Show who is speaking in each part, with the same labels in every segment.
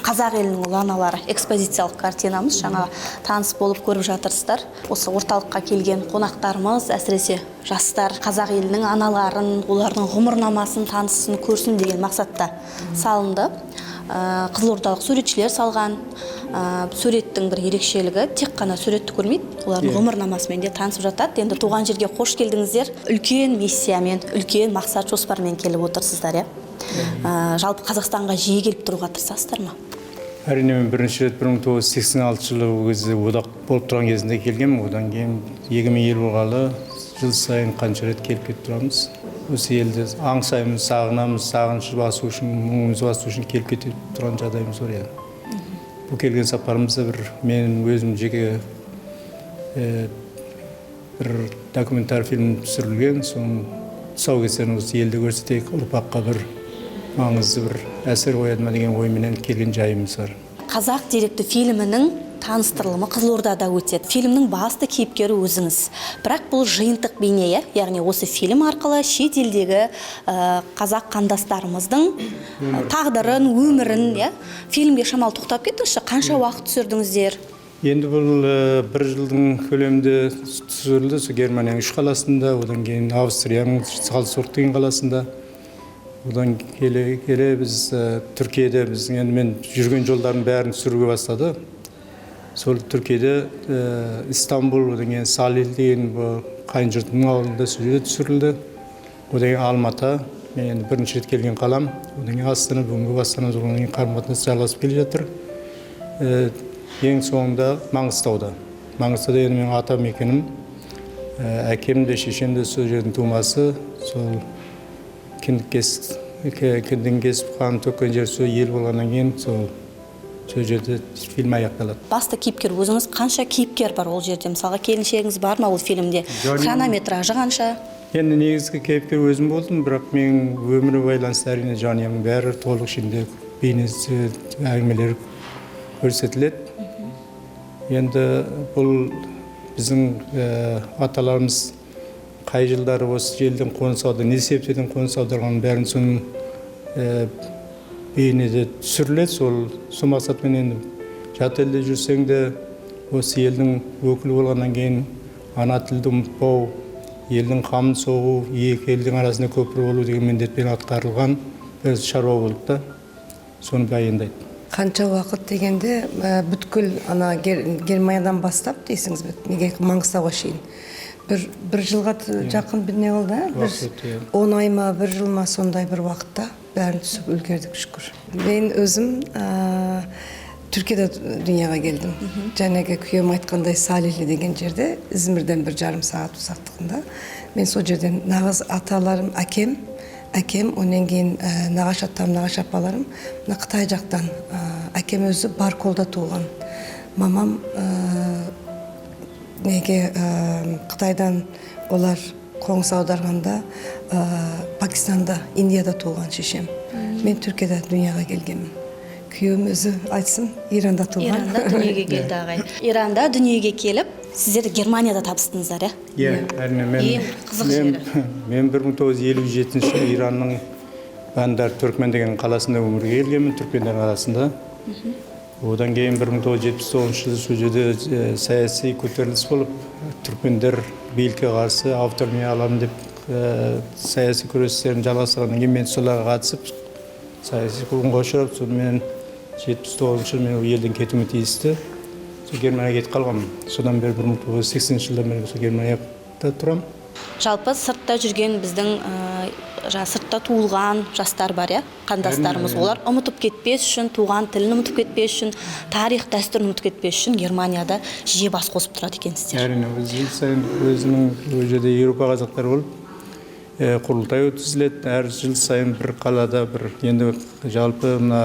Speaker 1: Қазақ елінің ұлы аналары экспозициялық картинамыз, жаңа таныс болып көріп жатырсыздар. Осы орталыққа келген қонақтарымыз, әсіресе жастар, қазақ елінің аналарын, олардың ғұмырнамасын таныссын, көрсін деген мақсатта салынды. Қызылордалық суретшілер салған. Суреттің бір ерекшелігі, тек қана суретті көрмейді, олардың ғұмырнамасымен де танысып жатады. Енді туған жерге қош келдіңіздер! Үлкен миссиямен, үлкен мақсат жоспармен келіп отырсыздар, иә? Жалпы Қазақстанға жиі келіп тұруға тырысасыздар ма?
Speaker 2: Әрине, мен бірінші рет 1986 жылы, ол кезде одақ болып тұрған кезінде келгенмін. Одан кейін егемен ел болғалы жыл сайын қанша рет келіп кетіп тұрамыз. Осы елді аңсаймыз, сағынамыз, сағыныш басу үшін, мұңымызды басу үшін келіп кетіп тұрған жағдайымыз бар. Енді бұл келген сапарымызда бір мен өзім жеке бір документаль фильм түсірілген, соның тұсаукесерін осы елде көрсетейік, ұрпаққа бір маңызды бір әсер қояды ма деген ойменен келген жайымыз бар.
Speaker 1: «Қазақ» деректі фильмінің таныстырылымы Қызылордада өтеді. Фильмнің басты кейіпкері өзіңіз, бірақ бұл жиынтық бейне, иә? Яғни осы фильм арқылы шет елдегі қазақ қандастарымыздың тағдырын, өмірін, иә? Фильмге шамалы тоқтап кетіңізші. Қанша уақыт түсірдіңіздер?
Speaker 2: Енді бұл бір жылдың көлемінде түсірілді. Сол Германияның үш қаласында, одан кейін Австрияның Салцбург деген қаласында, одан келе келе біз Түркияда, біздің енді мен жүрген жолдардың бәрін түсіруге бастады. Сол Түркияда Истанбул, одан кейін Салил деген бұл қайын жұртымның ауылында, сол жерде түсірілді. Одан кейін Алматы, мен енді бірінші рет келген қалам, одан кейін Астана, бүгінгі Астана, одан кейін қарым қатынас жалғасып келе жатыр. Ең соңында Маңғыстауда. Маңғыстауда енді менің ата мекенім. Әкем де, шешем де сол жердің тумасы. Сол кіндік кіндігін кесіп, қан төккен жер сол ел болғаннан кейін, сол жерде фильм аяқталады.
Speaker 1: Басты кейіпкер өзіңіз. Қанша кейіпкер бар ол жерде? Мысалға, келіншегіңіз бар ма ол фильмде?
Speaker 2: Жоқ.
Speaker 1: Хронометражы қанша?
Speaker 2: Енді негізгі кейіпкер өзім болдым, бірақ менің өміріме байланысты, әрине, жанұямның бәрі толық ішінде бейнесі, әңгімелер көрсетіледі. Енді бұл біздің аталарымыз қай жылдары осы елден қоныс аударды, не себептерден қоныс аударғанын, бәрін соның бейнеде түсіріледі. Сол мақсатпен енді жат елде жүрсең де, осы елдің өкілі болғаннан кейін ана тілді ұмытпау, елдің қамын соғу, екі елдің арасында көпір болу деген міндетпен атқарылған бір шаруа болды да, соны баяндайды.
Speaker 3: Қанша уақыт дегенде, бүткіл ана Германиядан бастап дейсіңіз бе, неге, Маңғыстауға шейін бір жылға жақын бір не болды, ә? Бір
Speaker 2: Уақыт өтті, иә.
Speaker 3: 10 ай ма, бір жыл ма, сондай бір уақытта бәрін түсіп үлгердік, шүкір. Мен өзім Түркияда дүнияға келдім. Жаңағы күйеуім айтқандай, Салихли деген жерде, Ізмирден 1,5 сағат ұзақтығында. Мен сол жерден, нағыз аталарым, әкем, одан кейін нағашы атам, нағашы апаларым мына Қытай жақтан. Әкем өзі Барколда туған, мамам неге, Қытайдан олар қоныс аударғанда, Пакистанда, Индияда туған шешем. Мен Түркияда дүнияға келгенмін. Күйеуім өзі айтсын, Иранда туған.
Speaker 1: Иранда дүниеге келді ағай. Иранда дүниеге келіп, сіздер Германияда табыстыңыздар, иә?
Speaker 2: Иә, әрине, мен
Speaker 1: Ең қызық жері.
Speaker 2: Мен 1957 жылы Иранның Бандар Түркмен деген қаласында өмірге келгенмін, түркмендердің арасында. Одан кейін 1979 жылы сол жерде саяси көтеріліс болып, түркмендер билікке қарсы автономия аламын деп саяси күрестерін жалғастырғаннан кейін, мен соларға қатысып, саяси қуғынға ұшырап, сонымен 79 жылы мен ол елден кетуіме тиісті. Сол Германияға кетіп қалғанмын. Содан бері, 1980 жылдан бері сол Германияда тұрамын.
Speaker 1: Жалпы сыртта жүрген біздің жаңа сыртта туылған жастар бар, иә, қандастарымыз, олар ұмытып кетпес үшін, туған тілін ұмытып кетпес үшін, тарих дәстүрін ұмытып кетпес үшін Германияда жиі бас қосып тұрады екенсіздер.
Speaker 2: Әрине, біз жыл сайын өзінің ол жерде Еуропа қазақтары болып құрылтай өткізіледі әр жыл сайын бір қалада бір. Енді жалпы мына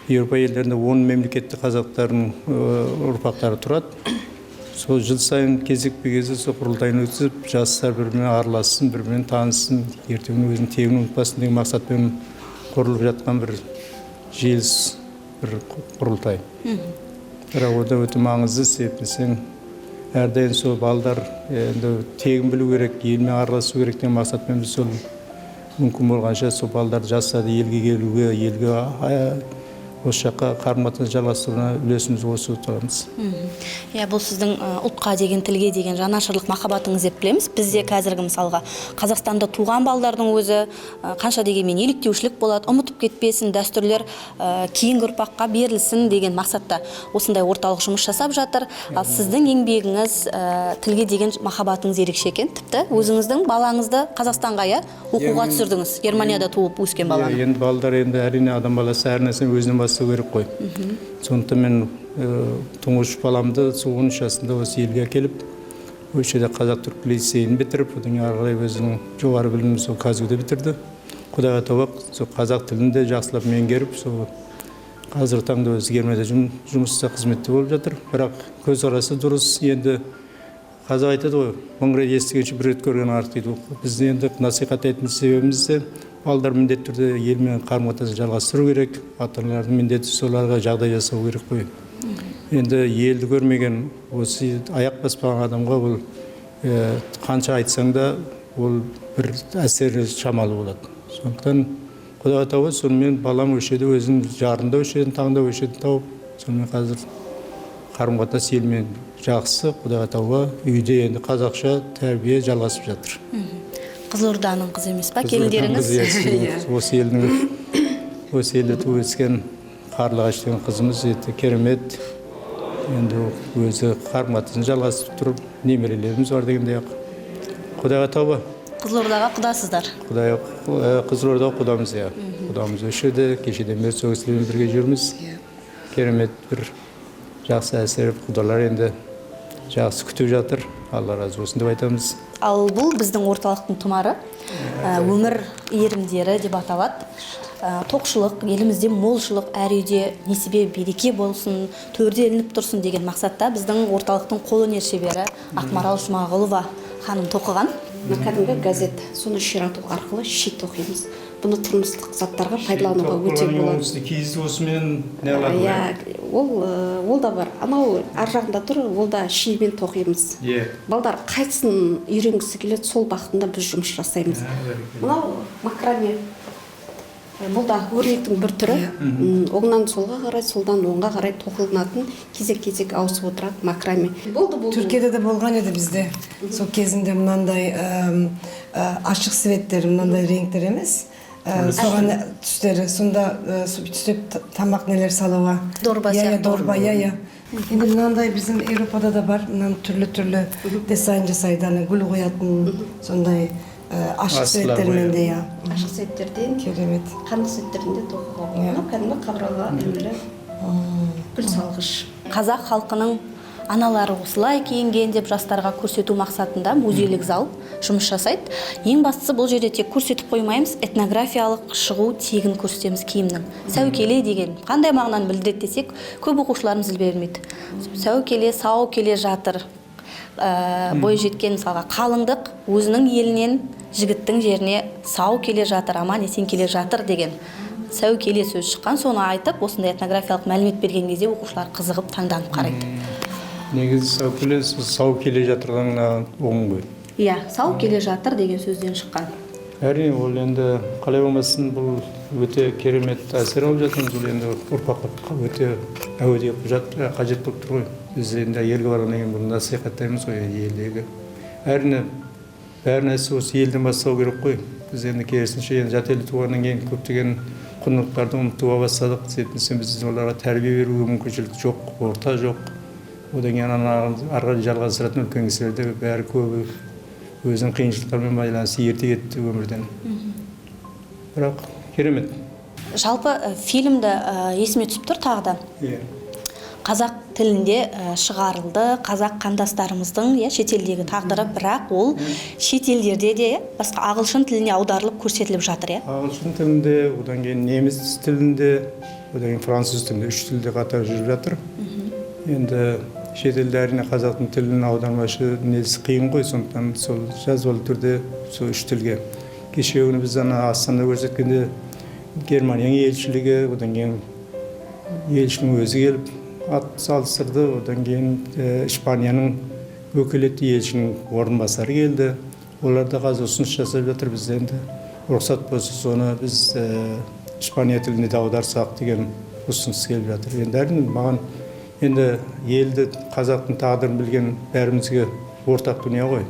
Speaker 2: Еуропа елдерінде 10 мемлекетте қазақтардың ұрпақтары тұрады. Сол жыл сайын кезекпе кезек сол құрылтайын өткізіп, жастар бір бірімен аралассын, бір бірімен таныссын, ертеңгі өзінің тегін ұмытпасын деген мақсатпен құрылып жатқан бір желіс, бір құрылтай. Бірақ о да өте маңызды, себеп десең, әрдайым сол балдар енді тегін білу керек, елмен араласу керек деген мақсатпен біз сол мүмкін болғанша сол балдарды, жастарды елге келуге, елге Осы жаққа қарым қатынас жалғастыруына үлесімізді қосып отырамыз.
Speaker 1: Иә, бұл сіздің ұлтқа деген, тілге деген жанашырлық махаббатыңыз деп білеміз. Бізде қазіргі, мысалға, Қазақстанда туған балдардың өзі қанша дегенмен еліктеушілік болады, ұмытып кетпесін, дәстүрлер кейінгі ұрпаққа берілсін деген мақсатта осындай орталық жұмыс жасап жатыр. Ал сіздің еңбегіңіз, тілге деген махаббатыңыз ерекше екен. Тіпті өзіңіздің балаңызды Қазақстанға, иә, оқуға түсірдіңіз, Германияда туып өскен баланы.
Speaker 2: Иә, енді балдар, енді әрине, адам баласы әр нәрсені өзінен бастау керек қой. Сондықтан мен тұңғыш баламды сол 13 жасында осы елге әкеліп, осы жерде қазақ түрік лицейін бітіріп, одан кейін ары қарай өзінің жоғары білімін сол КазГЮ-де бітірді. Құдайға тәуба, сол қазақ тілін де жақсылап меңгеріп, сол қазіргі таңда өзі Германияда жұмыста, қызметте болып жатыр. Бірақ көзқарасы дұрыс. Енді қазақ айтады ғой, мың рет естігенше, бір рет көрген артық дейді. Біз енді насихаттайтын себебіміз де, балдар міндетті түрде елмен қарым қатынасын жалғастыру керек. Ата аналардың міндеті соларға жағдай жасау керек қой. Енді елді көрмеген, осы аяқ баспаған адамға бұл қанша айтсаң да, ол бір әсері шамалы болады. Сондықтан, құдайға тәуба, сонымен балам осы жерде өзінің жарын да осы жерден таңдап, осы жерден тауып, сонымен қазір қарым қатынас елмен жақсы, құдайға тәуба. Үйде енді қазақша тәрбие жалғасып жатыр.
Speaker 1: Қызылорданың қызы емес па
Speaker 2: Қызылорданың
Speaker 1: келіндеріңіз?
Speaker 2: Қызы, иә, осы елдің, осы елде туып өскен Қарлығаш деген қызымыз өте керемет. Енді өзі қарым қатынасын жалғастырып тұрып, немерелеріміз бар дегендей ақ, құдайға тәуба.
Speaker 1: Қызылордаға құдасыздар.
Speaker 2: Құдай, Қызылордаға құдамыз, иә, құдамыз осы жерде. Кешеден бері сол кісілермен бірге жүрміз. Керемет бір жақсы әсер. Құдалар енді жақсы күтіп жатыр, Алла разы болсын деп айтамыз.
Speaker 1: Ал бұл біздің орталықтың тұмары, өмір иірімдері деп аталады. Тоқшылық, елімізде молшылық, әр үйде несібе, береке болсын, төрде ілініп тұрсын деген мақсатта біздің орталықтың қолөнер шебері Ақмарал Жұмағұлова ханым тоқыған.
Speaker 4: Мына кәдімгі газет, соны ширату арқылы ши тоқимыз. Бұны тұрмыстық заттарға пайдалануға өте болады.
Speaker 2: Киізді осымен не?
Speaker 4: Иә, ол да бар, анау ар жағында тұр, ол да шимен тоқимыз. Балдар қайсысын үйренгісі келеді, сол бағытында біз жұмыс жасаймыз. Мынау макраме. Бұл да өрнектің бір түрі. Оңнан солға қарай, солдан оңға қарай тоқылынатын, кезек кезек ауысып отырады макраме. Болды, болды.
Speaker 3: Түркияда да болған еді бізде. Сол кезінде мынандай ашық цветтер, мынандай реңктер емес. Соған түстері, сонда түстеп тамақ нелер салуға.
Speaker 1: Дорба
Speaker 3: Иә,
Speaker 1: сияқты.
Speaker 3: Дорба, иә. Енді мынандай біздің Еуропада да бар, мынаны түрлі-түрлі дизайн жасайды, ана гүл қоятын сондай ашық
Speaker 2: Асылар
Speaker 3: цветтермен
Speaker 2: ғой,
Speaker 3: де, иә.
Speaker 4: Ашық цветтерден,
Speaker 3: Керемет.
Speaker 4: қанды цветтерден де тоқуға болады. Мынау кәдімгі қабырғаға ілулі гүл салғыш.
Speaker 1: Қазақ халқының аналары осылай киінген деп жастарға көрсету мақсатында музейлік зал жұмыс жасайды. Ең бастысы, бұл жерде тек көрсетіп қоймаймыз, этнографиялық шығу тегін көрсетеміз киімнің. Сәукеле деген қандай мағынаны білдіреді десек, көп оқушыларымыз біле бермейді. Сәукеле — сау келе жатыр. Бой жеткен, мысалға, қалыңдық өзінің елінен жігіттің жеріне сау келе жатыр, аман есен келе жатыр деген сәукеле сөз шыққан. Соны айтып, осындай этнографиялық мәлімет берген кезде оқушылар қызығып, таңданып қарайды.
Speaker 2: Негізі сәукеле сау келе жатырған ұғым ғой.
Speaker 1: Иә, сау келе жатыр деген сөзден шыққан.
Speaker 2: Әрине, ол енді қалай болмасын, бұл өте керемет әсер алып жатырмыз. Бұл енді ұрпаққа өте әуедей құжат, қажет болып тұр ғой. Біз енді елге барғаннан кейін бұны насихаттаймыз ғой елдегі. Әрине, бәр нәрсе осы елден бастау керек қой. Біз енді керісінше, енді жат елде туғаннан кейін көптеген құндылықтарды ұмытуға бастадық. Себебі біз оларға тәрбие беруге мүмкіншілік жоқ, орта жоқ. Одан кейін ана ары қарай жалғастыратын үлкен кісілер де бәрі, көбі өзінің қиыншылықтарымен байланысты ерте кетті өмірден. Бірақ керемет.
Speaker 1: Жалпы фильмді есіме түсіп тұр тағы да. Қазақ тілінде шығарылды, қазақ қандастарымыздың, иә, шетелдегі тағдыры, бірақ ол шетелдерде де басқа ағылшын тіліне аударылып көрсетіліп жатыр, иә.
Speaker 2: Ағылшын тілінде, одан кейін неміс тілінде, одан кейін француз тілінде, үш тілде қатар жүріп жатыр. Енді шетелде, әрине, қазақтың тілін аудармашы несі қиын ғой, сондықтан сол жазбалы түрде сол үш тілге. Кеше күні біз ана Астанада көрсеткенде Германияның елшілігі, одан кейін елшінің өзі келіп ат салыстырды, одан кейін Испанияның өкілетті елшінің орынбасары келді. Олар да қазір ұсыныс жасап жатыр, бізде енді рұқсат болса, соны біз Испания тіліне де аударсақ деген. Ұсыныс келіп жатыр. Енді, әрине, маған енді елді, қазақтың тағдырын білген бәрімізге ортақ дүние ғой.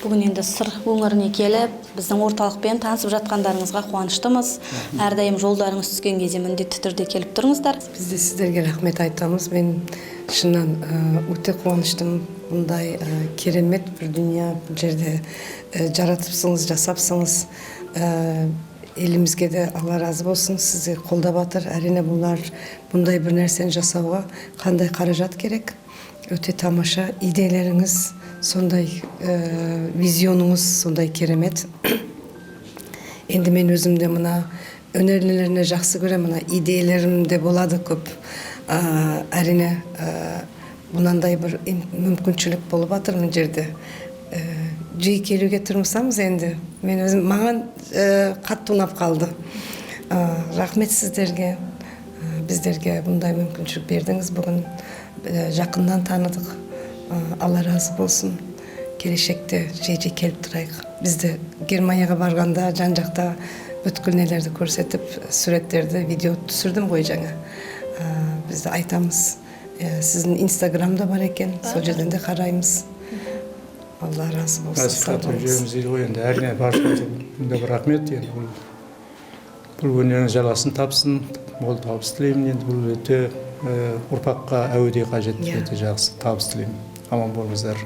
Speaker 1: Бүгін енді Сыр өңіріне келіп, біздің орталықпен танысып жатқандарыңызға қуаныштымыз. Әрдайым жолдарыңыз түскен кезде міндетті түрде келіп тұрыңыздар.
Speaker 3: Біз де сіздерге рахмет айтамыз. Мен шыннан өте қуаныштымын. Бұндай керемет бір дүние бұл жерде жаратыпсыңыз, жасапсыңыз. Елімізге де Алла разы болсын, сізді қолдап жатыр. Әрине, бұлар бұндай бір нәрсені жасауға қандай қаражат керек. Өте тамаша идеяларыңыз, сондай визионыңыз сондай керемет. Енді мен өзім де мына өнерлеріне жақсы көремін, мына идеяларым де болады көп. Әрине, мынандай бір мүмкіншілік болып жатыр мына жерде. Жиі келуге тырысамыз енді. Мен өзім, маған қатты ұнап қалды. Рахмет сіздерге. Біздерге бұндай мүмкіншілік бердіңіз бүгін. Жақыннан таныдық. Алла разы болсын. Келешекте жиі жиі келіп тұрайық. Бізді Германияға барғанда жан жақта бүткіл нелерді көрсетіп, суреттерді, видео түсірдім ғой жаңа. Бізді айтамыз. Сіздің инстаграмда бар екен, сол жерден де қараймыз. Алла разы болсын. Сау
Speaker 2: Насихаттап
Speaker 3: болыңыз.
Speaker 2: жүреміз дейді ғой енді. Әрине, баршаңызға мұнда бір рахмет. Енді бұл өнердің жалғасын тапсын, мол табыс тілеймін. Енді бұл өте ұрпаққа әуедей қажет.
Speaker 3: Иә.
Speaker 2: Өте жақсы табыс тілеймін, аман болыңыздар.